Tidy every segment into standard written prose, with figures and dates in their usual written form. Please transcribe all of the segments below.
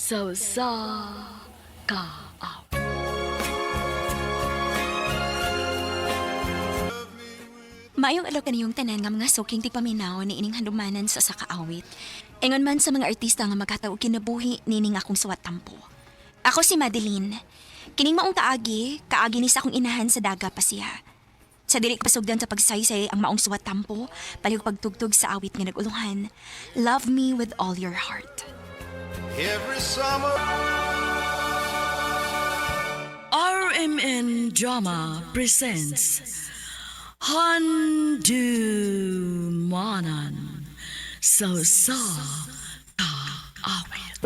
Sa usa ka awit. Maayong adlaw kaniyong tanan nga mga suking tigpaminaw ni ining handumanan sa usa ka awit. Ingon man sa mga artista nga maghatag og kinabuhi nining akong suwat tampo. Ako si Madeline. Kining maong kaagi, kaagi ni sa akong inahan sa daga pa siya. Sa dili ko pasugdan sa pagsaysay ang maong suwat tampo, palihog pagtugtog sa awit nga nagulungan. Love me with all your heart. Every summer. RMN Drama presents Handumanan sa usa ka awit.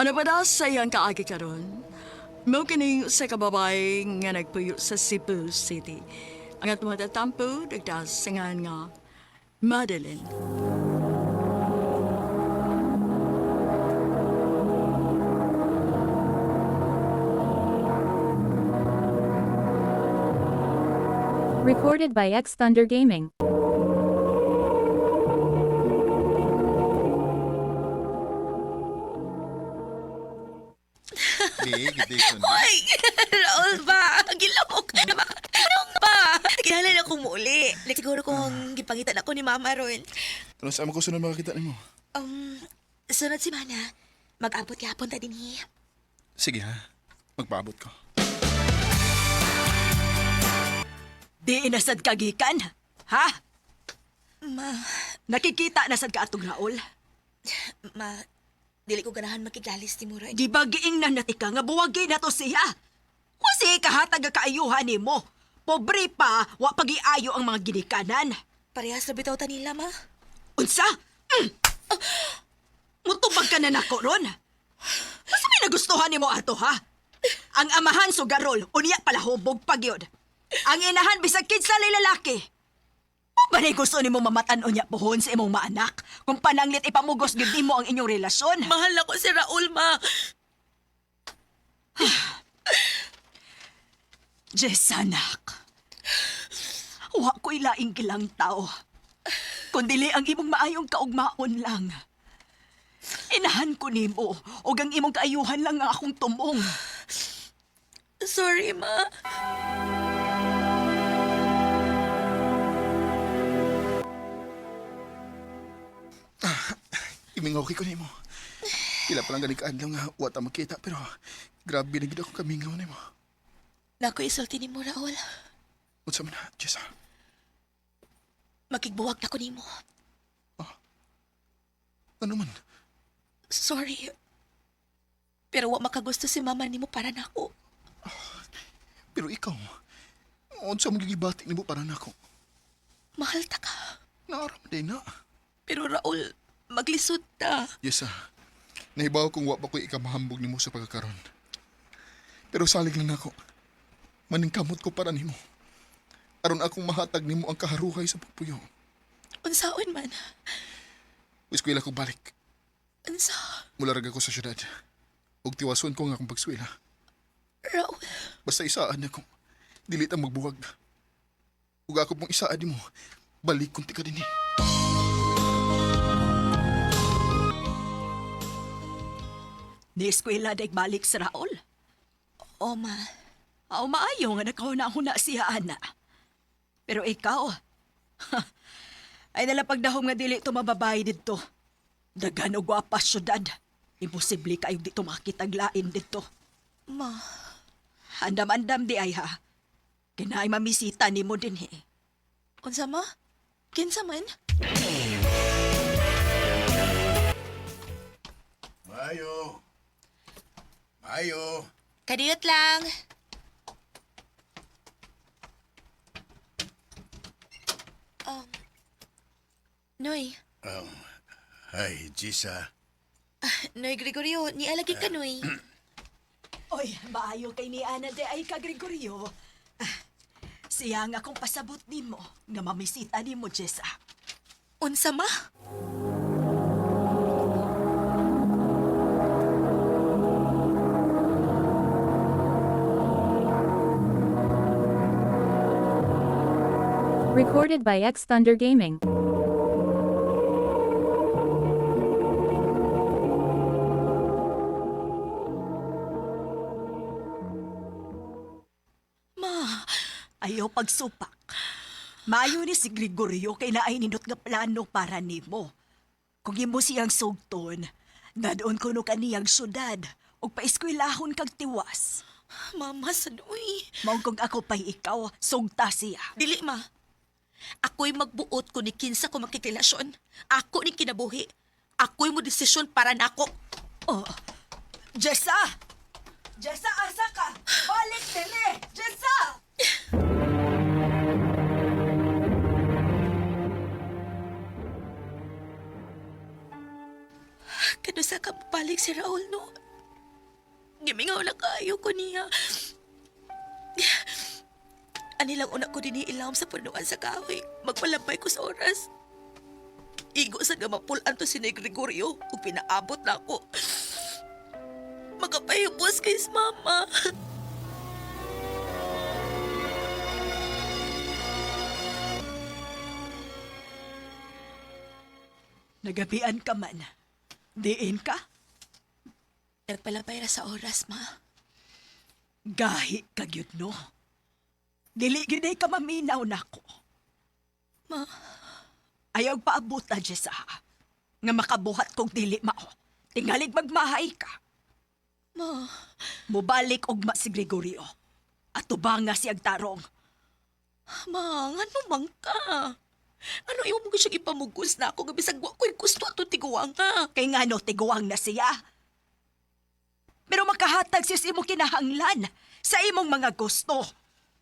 Ano pa daw sa iyang kaagi karon? Mao kining usa ka babae nga nagpuyo sa Cebu City. Ang atong matatampo nagdasingan nga Madeline. Recorded by X Thunder Gaming. Di, gidi ko na. Ay, Raul ba? Gilok. Anong ba? Kinahanglan akong muuli. Like, siguro kung gipangitan ako ni Mama ron. Ano sa ko sunod makakita nimo? Sunod si Mana, mag-abot yapon ta din eh. Sige ha, magpaabot ko. Di inasad kagikan, ha? Ma, Nakikita na sad ka atong Raul. ma, dili ko ganahan makiglalis ni Muro. Di ba giingnan na tika nga buwagi na to siya? Kung siya kahatag ang kaayuhan nimo, pobre pa, wa pagiayo ang mga ginikanan. Parehas na bitaw ta nila, ma. Unsa? Mm. Mutubag ka na nako ron. Basta may nagustuhan nimo ato ha? Ang amahan sugarol, unya pala hubog pagyod. Ang inahan bisag kinsa lay lalaki. O ba na gusto nimo mamatan unya puhon sa imong maanak? Kung pananglit ipamugos gyud nimo ang inyong relasyon. Mahal ako si Raul, ma. Jess, anak. Wa ko'y laing gilang tao. Kundili ang imong maayong kaugmaon lang. Inahan ko nimo, og ang imong kaayuhan lang ang akong tumong. Sorry, ma. Imingaw kay ko nimo. Pila pa lang gani kaadlaw nga wa ta makita pero grabe na gid ako kamingaw nimo. Nako isulti ni mo, Raul. Unsa man na, Jessa? Makigbuwag na ko nimo. Ano man? Sorry. Pero wa makagusto si mama nimo para nako. Pero ikaw, unsa mo gigibati nimo para nako? Mahal ta ka. Naaram din na. Pero Raul, maglisod ta. Jessa, nahibaw kung wa pa ko'y ikamahambog nimo sa pagkakaron. Pero salig lang nako. Maningkamot ko para nimo. Aron akong mahatag nimo ang kaharuhay sa pagpuyo. Unsaon man. Eskwela ko balik. Unsa? Mularag ako sa syudad. Ug tiwason ko nga akong pagswela. Raul, Basta isaan ako. Dili ta magbuwag. Ug ako pong isaan nimo. Balik kunti ka din eh. Ni eskwela daig balik sa Raul. O ma, Aw maayo nga nakahuna-huna siya, ana. Pero ikaw, ay nalapagdahom nga dili to mababay didto. Daghan og gwapa syudad. Imposible kayo dito makitaglain didto. ma, Andam-andam di ay ha. Kinaay mamisita nimo din eh. unsa ma? Kinsa man? Mayo. Mayo. Kadiyot lang. Um, Noy, Ay, Gisa. Noy Gregorio, nialagi ka, Noy. Oy, maayo kay ni Ana de ay ka Gregorio. Ah, siya nga akong pasabot nimo nga mamisita nimo Jessa. Unsa ma? Recorded by X Thunder Gaming. Ma, Ayaw pagsupak. Maayo ni si Gregorio kay naay nindot nga plano para nimo. Kung imo siyang sugton, dadon kuno kaniyang syudad ug paeskwelahon kag tiwas. Mama, sanuy. Mao kung ako pa'y ikaw, sugta siya. Dili, ma. Ako'y magbuot ko ni kinsa ko makikrelasyon. Ako ni kinabuhi. Ako'y mo desisyon para nako. Oh. Jessa! Jessa, asa ka? Balik dili! Jessa! Kano sa ka mabalik si Raul, no? Gimingaw na kayo ko niya. Ani lang una ko din ilawom sa punuan sa kahoy. Magpalambay ko sa oras. Igo sa gamapulan to si ni Gregorio ug pinaabot na ako. Magapahibos kay mama. Nagabian ka man. Diin ka? Nagpalambay ra sa oras, ma. Gahi ka gyud no. Dili gyud ay ka maminaw nako. Ma, Ayaw paabot na, Jessa. Nga makabuhat kong dili mao. Tingalig magmahay ka. Ma. Mubalik ugma si Gregorio. At nga siyang tarong. Ma, ngano man ka? Ano imo mo siyang ipamugos na ako nga bisag wa ko'y gusto ato tiguang ha? Kay ngano tiguang na siya. Pero makahatag siya sa imong kinahanglan, sa imong mga gusto.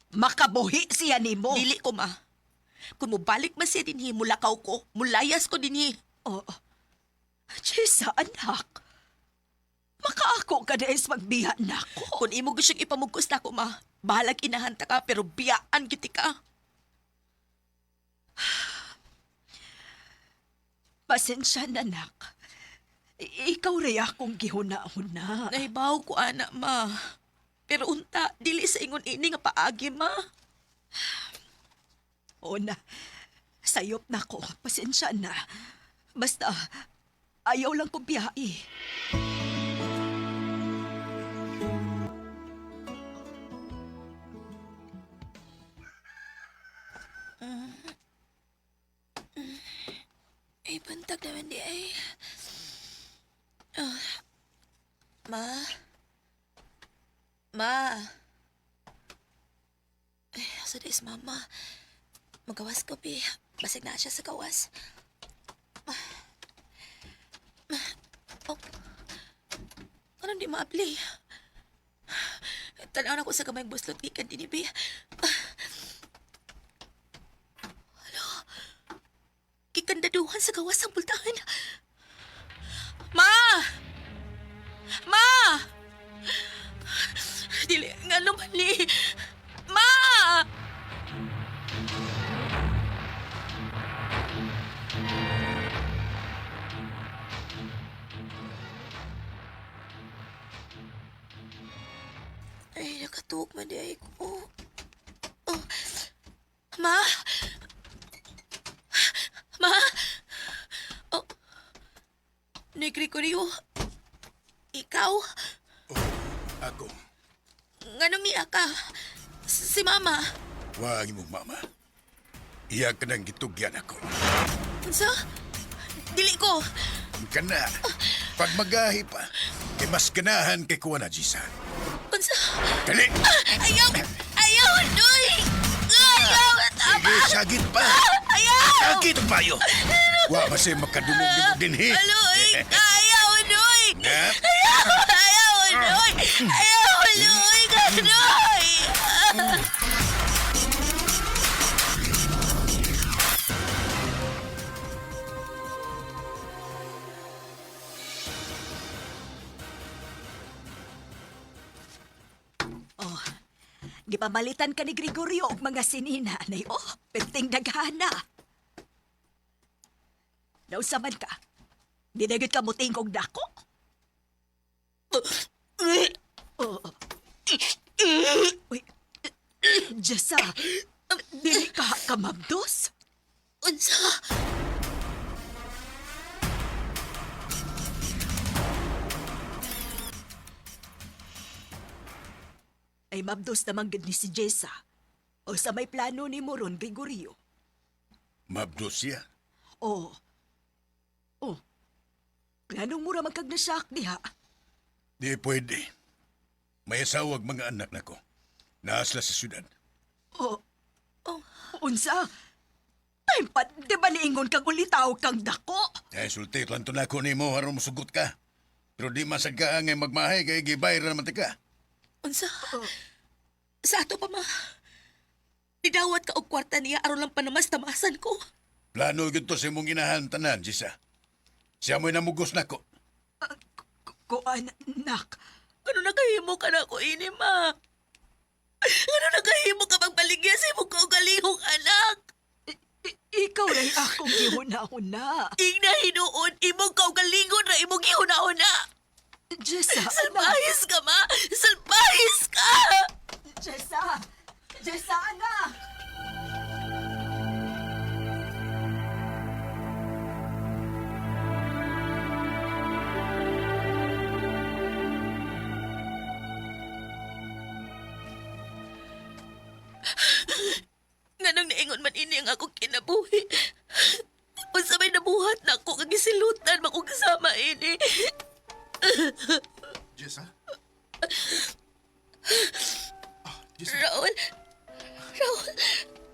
Makabuhi siya nimo. Dili ko ma. Kung mobalik man siya dinhi, mulakaw ko, mulayas ko dinhi. Oh. Jessa, anak. Makaako ka na is magbiya nako. Kung imo gusto siyang ipamugos na ako ma, bahalag inahanta ka pero biyaan giti ka. Pasensya na, anak. Ikaw rin akong gihuna-huna. Nahibaw ko ana ma. Pero unta, dili sa ingon ini nga paagi ma. Oo na. Sayop na ko. Pasensya na. Basta, ayaw lang kong biyai. Ay, bantag naman di ay. Ah. Ma? Ma? Ay, asa na is mama? Magawas ko, bi. Basig na siya sa gawas. Ah. Oh. Anong di maabli? Tanaw na ko sa kamay buslot gikan din, bi. Gikandaduhan sa gawas ang pultahan. Ma! Ma! Dili, nga mali. Ma! Ay, nakatuog man di ay ko. Oh. Ma! Ma! Oh. Ni Gregorio, ikaw? Ako, Nganong niya ka? Si Mama. wa ang imong mama. Iya ka nang gitugyan ako. Unsa? Dili ko. Kana, pag magahi pa, kay mas ganahan kay kuha na, Jisa. Unsa? Dali! Ayaw! Ayaw, Noy! Ayaw! Tama! Sige, sagit pa! Ayaw! Sagit pa yo! Wa ba siya makadungog nimo dinhi? Aloy! Ayaw, Noy! Na? Ayaw! Ayaw, Noy! Ayaw, Noy! Noy! Oh, gipamalitan ka ni Gregorio og mga sinina, nay. Oh, perting daghana. Nausa man ka. Di na gyud ka mutingkog dako. Oh. Uy, Jessa. Dili ka kamabdos? Unsa? Ay mabdos naman gid ni si Jessa. O sa may plano ni mo ron, Gregorio. Mabdos siya. Oh. Oh. Planong mura magkagnasak diha. Di pwede. May asawag mga anak nako. Naasla sa syudad. Oh. Oh. Unsa? Time pa, di ba niingon kang ulitaw kang dako? Ay, sulti, lanto na ko nimo aron mosugot ka. Pero di masad ka ngay magmahay kay gibay ra naman ti ka. Unsa? Sa ato pa ma. Nidawat ka og kwarta niya aron lang panamas tamasan ko. Plano gyud to sa imong inahan tanan, Jisa. Siya mo'y namugos nako. Kuan, nak. Ano nakahimo ka na ako ini ma? Ano nakahimo ka magbaligya sa imong kaugalingong anak? Ikaw ray akong gihuna-huna. Ing na hinuon, imong kaugalingon ra imong gihuna-huna. Jessa, anak. Salbahis ka ma! Salbahis ka! Jessa! Jessa, anak! Nganong naingon man ini ang akong kinabuhi. Unsa may nabuhat na ako kag gisilutan man ko kasama ini. Jessa? Ah, Jessa, Raul, Raul,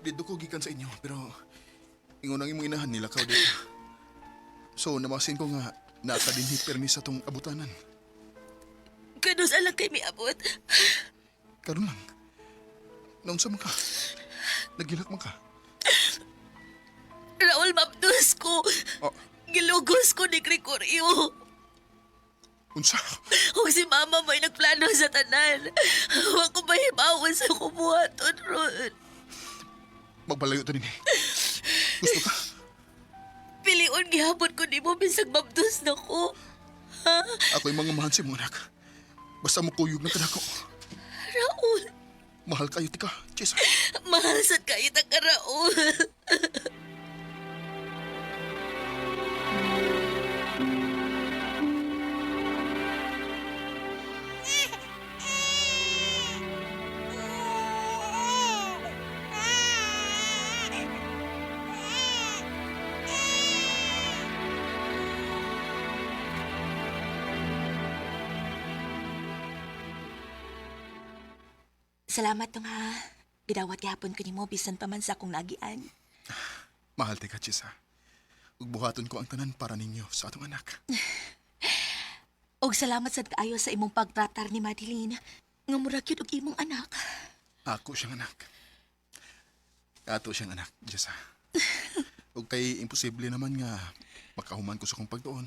dito ko gikan sa inyo, pero ingon ang imong inahan nila ka dito. So, namasin ko nga nasa dinhi permi sa tong abutanan. kanus alang kay miabot. Karon lang. Naunsa man ka? Nagilak man ka? Raul, mabdus ko. Oh, Gilugos ko ni Gregorio. unsa? Kung si mama may nagplano sa tanan, huwag ko mahimawan sa kumuhaton ron. Magbalayo ta dinhi. Gusto ka? Pilion gihapon ko nimo bisag mabdus na ko. Ako'y mga mahan si mong anak. Basta mo kuyog na kanako. Raul, Mahal kayo tika, Jessa. mahal sad kayo ta ka, Raul. Salamat tong ha. Gidawat gihapon ko nimo bisan pa man sa akong nagian. Mahal tika, Jessa. Ug buhaton ko ang tanan para ninyo sa atong anak. Og salamat sad kaayo sa imong pagtratar ni Madeline. Nga murag gyud og imong anak. Ako siyang anak. Ato siyang anak, Jessa. Ug kay imposible naman nga makahuman ko sa kong pagtuon.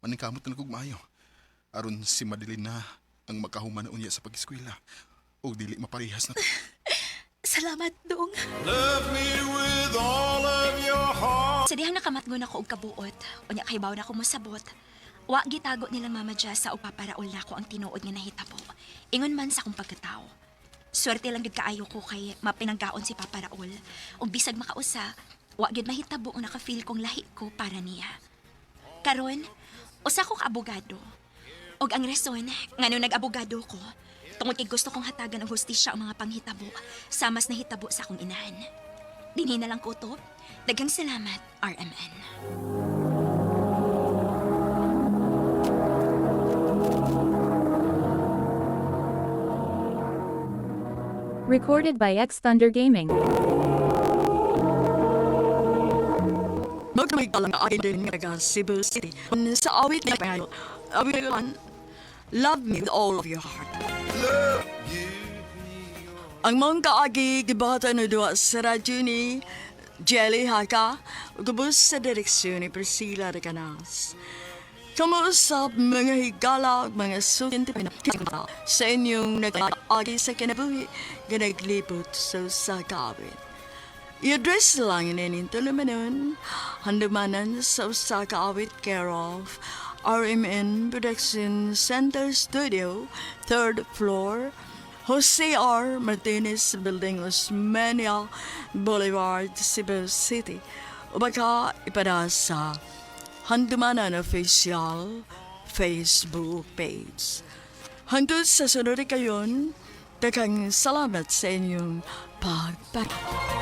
Maningkamot na kog maayo. Aron si Madeline na ang makahuman na unya sa pag-eskwela. Ug dili maparehas na to. Salamat dong. Sa dihang nakamatngon ako og kabuot, unya kay na ako mosabot. Wa gitago nilang Mama Jessa og paparaol nako ang tinuod nga nahitabo. Ingon man sa akong pagkatao. Swerte lang gid kaayo ko kay mapinanggaon si Papa Raul. Ug bisag makausa, wa gid mahitabo ang naka-feel kong lahi ko para niya. Karon, usa ko ka abogado. Og ang rason ngano nag-abogado ko, tungod kay gusto kong hatagan og hustisya ang mga panghitabo sa mas nahitabo sa akong inahan. Dinhi na lang ko to. Daghang salamat, RMN. Recorded by X Thunder Gaming. Magmigtalang nga akin din nga taga Cebu City. Sa awit na pangayo, awit na Love me with all of your heart. Ang mong kaagi gibata na duwa sa radyo ni Jelly Haka, gubos sa direksyon ni Priscilla de Canas. Kamuusap mga higala ug mga sukin sa inyong nag-agi sa kinabuhi nga naglibot sa usa ka awit. I-address lang ini tulumanon, handumanan sa usa ka awit care of RMN Production Center Studio, third floor, Jose R. Martinez Building, Osmeña Boulevard, Cebu City. O baka ipada sa Handumanan Official Facebook page. Hangtod sa sunod kayon, daghang salamat sa inyong pagpakita.